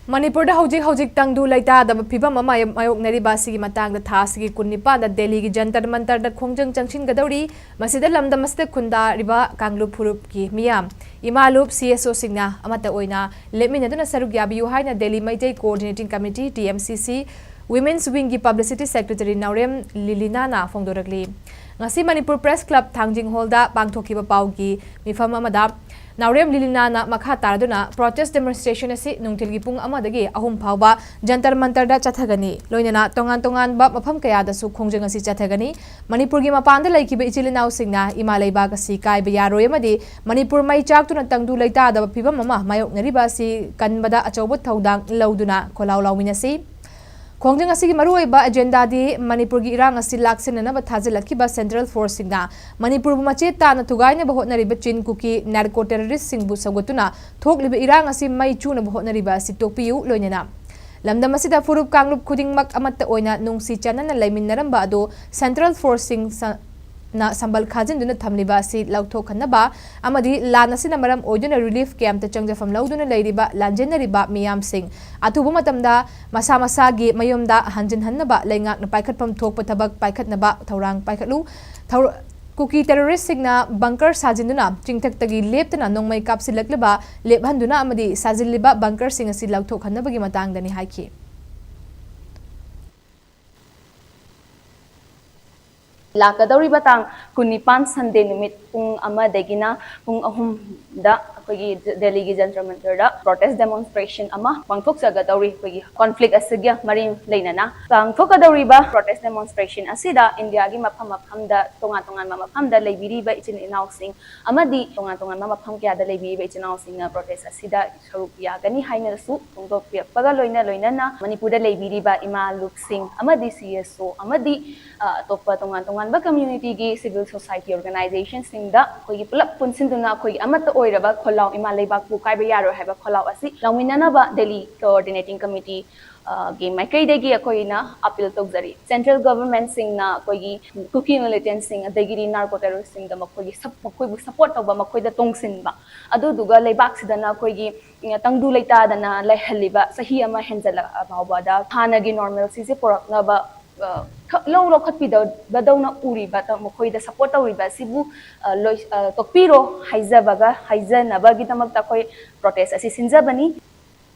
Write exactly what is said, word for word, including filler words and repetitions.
ꯃꯅꯤꯄꯨꯔꯗ ꯍꯧꯖꯤꯛ ꯍꯧꯖꯤꯛ ꯇꯪꯗꯨ ꯂꯩꯇꯥꯗꯕ ꯐꯤꯕꯝ ꯑꯃ ꯃꯥꯌꯣꯛꯅꯔꯤꯕ ꯑꯁꯤꯒꯤ ꯃꯇꯥꯡꯗ ꯊꯥ ꯑꯁꯤꯒꯤ ꯀꯨꯟꯅꯤꯄꯥꯟꯗ ꯗꯦꯜꯂꯤꯒꯤ ꯖꯟꯇꯔ ꯃꯟꯇꯔꯗ ꯈꯣꯡꯖꯪ ꯆꯪꯁꯤꯟꯒꯗꯧꯔꯤ꯫ ꯃꯁꯤꯗ ꯂꯝꯗꯝ ꯑꯁꯤꯗ ꯈꯨꯟꯗꯥꯔꯤꯕ ꯀꯥꯡꯂꯨꯞ ꯐꯨꯔꯨꯞꯀꯤ ꯃꯤꯌꯥꯝ, ꯏꯃꯥ ꯂꯨꯞ, ꯁꯤ ꯑꯦꯁ ꯑꯣꯁꯤꯡꯅ ꯑꯃꯠꯇ ꯑꯣꯏꯅ ꯂꯦꯞꯃꯤꯟꯅꯗꯨꯅ ꯁꯔꯨꯛ ꯌꯥꯕꯤꯌꯨ ꯍꯥꯏꯅ Delhi Meitei Coordinating Committee, D M C ꯁꯤ, Women's Wingꯒꯤ Publicity Secretary ꯅꯥꯎꯔꯦꯝ ꯂꯤꯂꯤꯅꯥꯅ ꯐꯣꯡꯗꯣꯔꯛꯂꯤ꯫ ꯉꯁꯤ ꯃꯅꯤꯄꯨꯔ Press Club ꯊꯥꯡꯖꯤꯡ ꯍꯣꯜꯗ ꯄꯥꯡꯊꯣꯛꯈꯤꯕ ꯄꯥꯎꯒꯤ ꯃꯤꯐꯝ ꯑꯃꯗ ꯅꯥꯎꯔꯦꯝ ꯂꯤꯂꯤꯅꯥꯅ ꯃꯈꯥ ꯇꯥꯔꯗꯨꯅ protest demonstration ꯑꯁꯤ ꯅꯨꯡꯊꯤꯜꯒꯤ ꯄꯨꯡ ꯑꯃꯗꯒꯤ ꯑꯍꯨꯝ ꯐꯥꯎꯕ ꯖꯟꯇꯔ ꯃꯟꯇꯔꯗ ꯆꯠꯊꯒꯅꯤ꯫ ꯂꯣꯏꯅꯅ ꯇꯣꯉꯥꯟ ꯇꯣꯉꯥꯟꯕ ꯃꯐꯝ ꯀꯌꯥꯗꯁꯨ ꯈꯣꯡꯖꯪ ꯑꯁꯤ ꯆꯠꯊꯒꯅꯤ꯫ ꯃꯅꯤꯄꯨꯔꯒꯤ ꯃꯄꯥꯟꯗ ꯂꯩꯈꯤꯕ ꯏꯆꯤꯜ ꯏꯅꯥꯎꯁꯤꯡꯅ ꯏꯃꯥ ꯂꯩꯕꯥꯛ ꯑꯁꯤ ꯀꯥꯏꯕ ꯌꯥꯔꯣꯏ ꯑꯃꯗꯤ ꯃꯅꯤꯄꯨꯔ ꯃꯩ ꯆꯥꯛꯇꯨꯅ ꯇꯪꯗꯨ ꯂꯩꯇꯥꯗꯕ ꯐꯤꯕꯝ ꯑꯃ ꯃꯥꯌꯣꯛꯅꯔꯤꯕ ꯑꯁꯤ ꯀꯟꯕꯗ ꯑꯆꯧꯕ ꯊꯧꯗꯥꯡ ꯂꯧꯗꯨꯅ ꯈꯣꯜꯂꯥꯎ ꯂꯥꯎꯃꯤꯟꯅꯁꯤ꯫ ꯈꯣꯡꯖꯪ ꯑꯁꯤꯒꯤ ꯃꯔꯨꯑꯣꯏꯕ agendaꯗꯤ ꯃꯅꯤꯄꯨꯔꯒꯤ ꯏꯔꯥꯡ ꯑꯁꯤ ꯂꯥꯛꯁꯤꯟꯅꯅꯕ ꯊꯥꯖꯤꯜꯂꯛꯈꯤꯕ central forceꯁꯤꯡꯅ ꯃꯅꯤꯄꯨꯔꯕꯨ ꯃꯆꯦꯠ ꯇꯥꯅ ꯊꯨꯒꯥꯏꯅꯕ ꯍꯣꯠꯅꯔꯤꯕ ꯆꯤꯟ ꯀꯨꯀꯤ narco terroristꯁꯤꯡꯕꯨ ꯁꯧꯒꯠꯇꯨꯅ ꯊꯣꯛꯂꯤꯕ ꯏꯔꯥꯡ ꯑꯁꯤ ꯃꯩ ꯆꯨꯅꯕ ꯍꯣꯠꯅꯔꯤꯕ ꯑꯁꯤ ꯇꯣꯛꯄꯤꯌꯨ꯫ ꯂꯣꯏꯅꯅ ꯂꯝꯗꯝ ꯑꯁꯤꯗ ꯐꯨꯔꯨꯞ ꯀꯥꯡꯂꯨꯞ ꯈꯨꯗꯤꯡꯃꯛ ꯑꯃꯠꯇ ꯑꯣꯏꯅ ꯅꯨꯡꯁꯤ ꯆꯥꯟꯅꯅ ꯂꯩꯃꯤꯟꯅꯔꯝꯕ ꯑꯗꯨ central forceꯁꯤꯡ ꯁ-, ꯅ ꯁꯝꯕꯜ ꯈꯥꯖꯤꯟꯗꯨꯅ ꯊꯝꯂꯤꯕ ꯑꯁꯤ ꯂꯧꯊꯣꯛꯍꯟꯅꯕ ꯑꯃꯗꯤ ꯂꯥꯟ ꯑꯁꯤꯅ ꯃꯔꯝ ꯑꯣꯏꯗꯨꯅ relief campꯇ ꯆꯪꯖꯐꯝ ꯂꯧꯗꯨꯅ ꯂꯩꯔꯤꯕ ꯂꯥꯟꯖꯦꯟꯅꯔꯤꯕ ꯃꯤꯌꯥꯝꯁꯤꯡ ꯑꯊꯨꯕ ꯃꯇꯝꯗ ꯃꯁꯥ ꯃꯁꯥꯒꯤ ꯃꯌꯨꯝꯗ ꯍꯟꯖꯤꯟꯍꯟꯅꯕ ꯂꯩꯉꯥꯛꯅ ꯄꯥꯏꯈꯠꯐꯝ ꯊꯣꯛꯄ ꯊꯕꯛ ꯄꯥꯏꯈꯠꯅꯕ ꯊꯧꯔꯥꯡ ꯄꯥꯏꯈꯠꯂꯨ꯫ ꯊꯧ-, ꯀꯨꯀꯤ terroristꯁꯤꯡꯅ bunker ꯁꯥꯖꯤꯟꯗꯨꯅ ꯆꯤꯡꯊꯛꯇꯒꯤ ꯂꯦꯞꯇꯅ ꯅꯣꯡꯃꯩ ꯀꯥꯞꯁꯤꯜꯂꯛꯂꯤꯕ, ꯂꯦꯞꯍꯟꯗꯨꯅ ꯑꯃꯗꯤ ꯁꯥꯖꯤꯜꯂꯤꯕ bunkerꯁꯤꯡ ꯑꯁꯤ ꯂꯧꯊꯣꯛꯍꯟꯅꯕꯒꯤ ꯃꯇꯥꯡꯗꯅꯤ ꯍꯥꯏꯈꯤ꯫ ꯂꯥꯛꯀꯗꯧꯔꯤꯕ ꯇꯥꯡ ꯀꯨꯟꯅꯤꯄꯥꯟ Sunday ꯅꯨꯃꯤꯠ ꯄꯨꯡ ꯑꯃꯗꯒꯤꯅ ꯄꯨꯡ ꯑꯍꯨꯝꯗ ꯑꯩꯈꯣꯏꯒꯤ ꯗꯦꯜꯂꯤꯒꯤ ꯖꯟꯇꯔ ꯃꯟꯇꯔꯗ protest demonstration ꯑꯃ ꯄꯥꯡꯊꯣꯛꯆꯒꯗꯧꯔꯤ꯫ ꯑꯩꯈꯣꯏꯒꯤ conflict ꯑꯁꯤꯒ ꯃꯔꯤ ꯂꯩꯅꯅ ꯄꯥꯡꯊꯣꯛꯀꯗꯧꯔꯤꯕ protest demonstration ꯑꯁꯤꯗ ꯏꯟꯗꯤꯌꯥꯒꯤ ꯃꯐꯝ ꯃꯐꯝꯗ, ꯇꯣꯉꯥꯟ ꯇꯣꯉꯥꯟꯕ ꯃꯐꯝꯗ ꯂꯩꯕꯤꯔꯤꯕ ꯏꯆꯤꯟ ꯏꯅꯥꯎꯁꯤꯡ ꯑꯃꯗꯤ ꯇꯣꯉꯥꯟ ꯇꯣꯉꯥꯟꯕ ꯃꯐꯝ ꯀꯌꯥꯗ ꯂꯩꯕꯤꯔꯤꯕ ꯏꯆꯤꯟ ꯏꯅꯥꯎꯁꯤꯡꯅ protest ꯑꯁꯤꯗ ꯁꯔꯨꯛ ꯌꯥꯒꯅꯤ ꯍꯥꯏꯅꯁꯨ ꯐꯣꯡꯗꯣꯛꯄꯤꯔꯛꯄꯒ ꯂꯣꯏꯅ ꯂꯣꯏꯅꯅ ꯃꯅꯤꯄꯨꯔꯗ ꯂꯩꯕꯤꯔꯤꯕ ꯏꯃꯥ ꯂꯨꯞꯁꯤꯡ ꯑꯃꯗꯤ ꯁꯤ ꯑꯦꯁ ꯑꯣ ꯑꯃꯗꯤ, ꯑ, ꯑꯇꯣꯞꯄ ꯇꯣꯉꯥꯟ ꯇꯣꯉꯥꯟꯕ communityꯒꯤ civil society organizationꯁꯤꯡ ꯁꯤꯡꯗ ꯑꯩꯈꯣꯏꯒꯤ ꯄꯨꯂꯞ ꯄꯨꯟꯁꯤꯟꯗꯨꯅ ꯑꯩꯈꯣꯏꯒꯤ ꯑꯃꯠꯇ ꯑꯣꯏꯔꯕ ꯈꯣꯜꯂꯥꯎ ꯏꯃꯥ ꯂꯩꯕꯥꯛꯄꯨ ꯀꯥꯏꯕ ꯌꯥꯔꯣꯏ ꯍꯥꯏꯕ ꯈꯣꯜꯂꯥꯎ ꯑꯁꯤ ꯂꯥꯎꯃꯤꯟꯅꯅꯕ ꯗꯦꯜꯂꯤ ꯀꯣꯑꯣꯔꯗꯤꯅꯦꯇꯤꯡ ꯀꯃꯤꯇꯤ ꯒꯤ ꯃꯥꯏꯀꯩꯗꯒꯤ ꯑꯩꯈꯣꯏꯅ ꯑꯄꯤꯜ ꯇꯧꯖꯔꯤ꯫ ꯁꯦꯟꯇ꯭ꯔꯦꯜ ꯒꯚꯔꯟꯃꯦꯟꯠꯁꯤꯡꯅ ꯑꯩꯈꯣꯏꯒꯤ ꯀꯨꯀꯤ ꯃꯤꯂꯤꯇꯦꯟꯠꯁꯤꯡ ꯑꯗꯒꯤꯗꯤ ꯅꯥꯔꯀꯣ ꯇꯦꯔꯣꯔꯤꯁ꯭ꯠꯁꯤꯡꯗ ꯃꯈꯣꯏꯒꯤ ꯁꯞ- ꯃꯈꯣꯏꯕꯨ ꯁꯄꯣꯔꯠ ꯇꯧꯕ, ꯃꯈꯣꯏꯗ ꯇꯣꯡꯁꯤꯟꯕ, ꯑꯗꯨꯗꯨꯒ ꯂꯩꯕꯥꯛꯁꯤꯗꯅ ꯑꯩꯈꯣꯏꯒꯤ ꯇꯪꯗꯨ ꯂꯩꯇꯥꯗꯅ ꯂꯩꯍꯜꯂꯤꯕ ꯆꯍꯤ ꯑꯃ ꯍꯦꯟꯖꯜꯂꯛꯑ ꯐꯥꯎꯕꯗ ꯍꯥꯟꯅꯒꯤ ꯅꯣꯔꯃꯦꯜꯁꯤꯁꯦ ꯄꯨꯔꯛꯅꯕ ꯈ- ꯂꯧ ꯂꯧꯈꯠꯄꯤꯗꯕꯗꯧꯅ ꯎꯔꯤꯕ ꯃꯈꯣꯏꯗ ꯁꯄꯣꯔꯠ ꯇꯧꯔꯤꯕ ꯑꯁꯤꯕꯨ ꯂꯣꯏ- ꯇꯣꯛꯄꯤꯔꯣ ꯍꯥꯏꯖꯕꯒ ꯍꯥꯏꯖꯅꯕꯒꯤꯗꯃꯛꯇ ꯑꯩꯈꯣꯏ ꯄ꯭ꯔꯣꯇꯦꯁ ꯑꯁꯤ ꯁꯤꯟꯖꯕꯅꯤ꯫